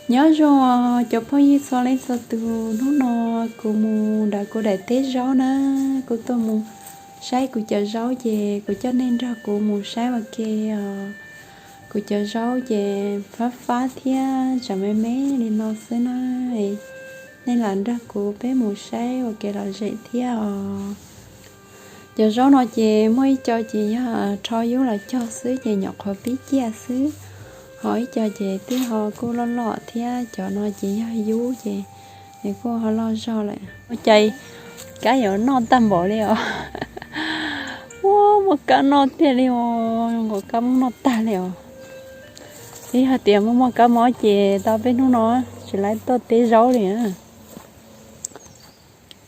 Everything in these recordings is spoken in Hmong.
Nyob zoo cov phooj ywg txhua leej txhua tus, hnub no kuv mus nram kuv daim teb zaub na, kuv tuaj mus saib kuv cov zaub ces kuv coj nej nrog kuv mus saib ua ke os. Kuv cov zaub ces fab fab thiab tseem me me li no xwb na. Nej lam nrog kuv peb mus saib ua kev lom zem thiab os. Cov zaub no ces muaj ib co ces yog rho yub los cog xwb ces nyuam qhuav pib ciaj xwb, ho ib co ces twb ho kuj loj loj thiab. Cov no ces yog yub ces nws kuj ho loj zog lawm. Ua cas kab yuav noj tag npaum li os. Ua, muaj kab noj tiag li os, zoo nkaus kab muab noj tag li os. Yog hais tias muaj muaj kab mob ces tau peb hnub no tsis laib tuaj teb zaub li.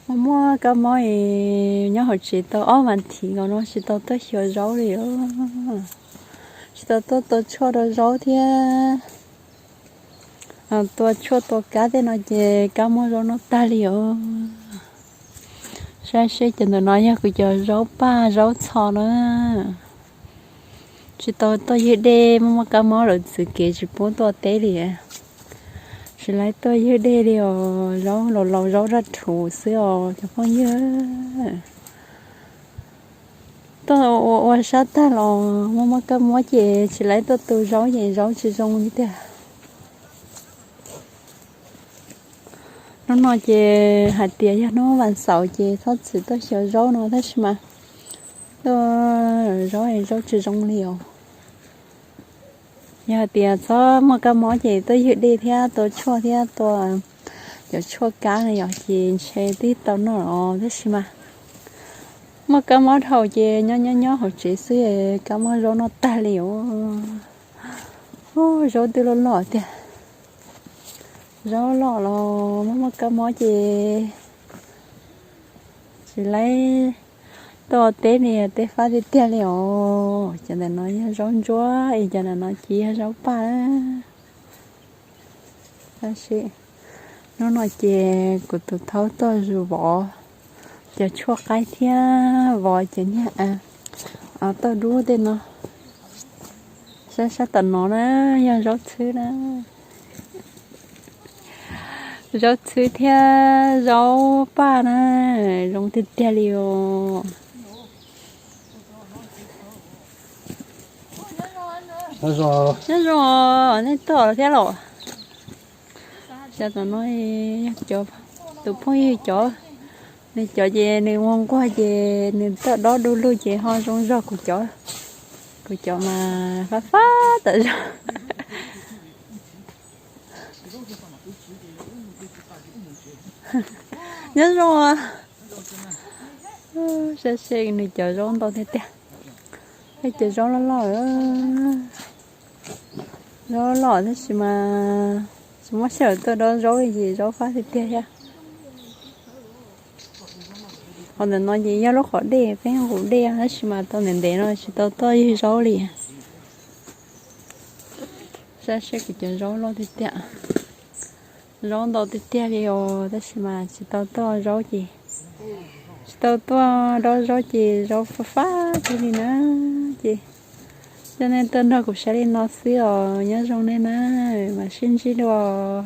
Muaj muaj kab mob es nyob hauv tsev tau ob vas thiv nkaus no tsis tau tuaj xyuas zaub li os. Tsis tau tuaj tua tshuaj rau zaub thiab. Tua tshuaj tua kab tej no ces kab muab zaub noj tag li os. Saib seb cov ntawm no yog kuv cov zaub paj zaub txho na. Tsis tau tuaj ywg dej, muaj muaj kab mob lawm txwv kev tsis pub tuaj teb li. Tsis laib tuaj ywg dej li os, zaub laus laus zaub raj rhuv xwb os cov phooj ywg. Tuaj ua ua sab tag los muaj muaj kab mob ces tsis laib tuaj tu zaub ces zaub tsis zoo li tiag. Hnub no ces hais tias yog hnub vas xaum ces txhob txwm tuaj xyuas zaub no tab sis mas tuaj zaub es zaub tsis zoo li os. Yog hais tias txhob muaj kab mob ces tuaj ywg dej thiab tua tshuaj thiab tua cov tshuaj kab na yom ces ntshe twb tau noj los tab sis mas muaj kab mob dhau ces nyob nyob nyob hauv tsev xwb kab mob zaub noj tag li os. Zaub twb loj loj tiag. Zaub loj los muaj muaj kab mob ces tsis laib tuaj teb li, teb fab tiag tiag li os. Cov ntawm no yog zaub ntsuab es cov ntawm no ces yog zaub paj. Tab sis hnub no ces kuv tus thaub tuaj zus vov cov tshuaj qaib thiab vov cov niag tauj dub tej no. Sab sab tom no na yog zaub txhwb na. Zaub txhwb thiab zaub paj na, zoo tiag tiag li os. Nyob zoo, nej tuaj thiab los? Sab tom no yog cov, tus phooj ywg cov, nws cov ces nws ua nquag ces nws tuaj dob du lug ces ho zoo zog kuv cov. Kuv cov mas fab fab tawm zog. Nyob zoo. Saib seb nws cov zaub ntau tiag tiag. Peb cov zaub loj loj, zaub loj tab sis mas tsis muab sij hawm tuaj dob zaub li ces zaub fab tiag tiag thiab. Qhov ntawm no ces yog lub qhov dej, peb nqus dej tab sis mas tau ntev ntev no tsis tau tuaj ywg zaub li. Saib seb kuv cov zaub loj tiag tiag. Zaub ntau tiag tiag li os tab sis mas tsis tau tuaj zaub ces, tsis tau tuaj dob zaub ces zaub fab fab tiag li na. Ces coj nej tuaj nrog kuv saib li no xwb os, nyob zoo nej na, mam sib ntsib dua.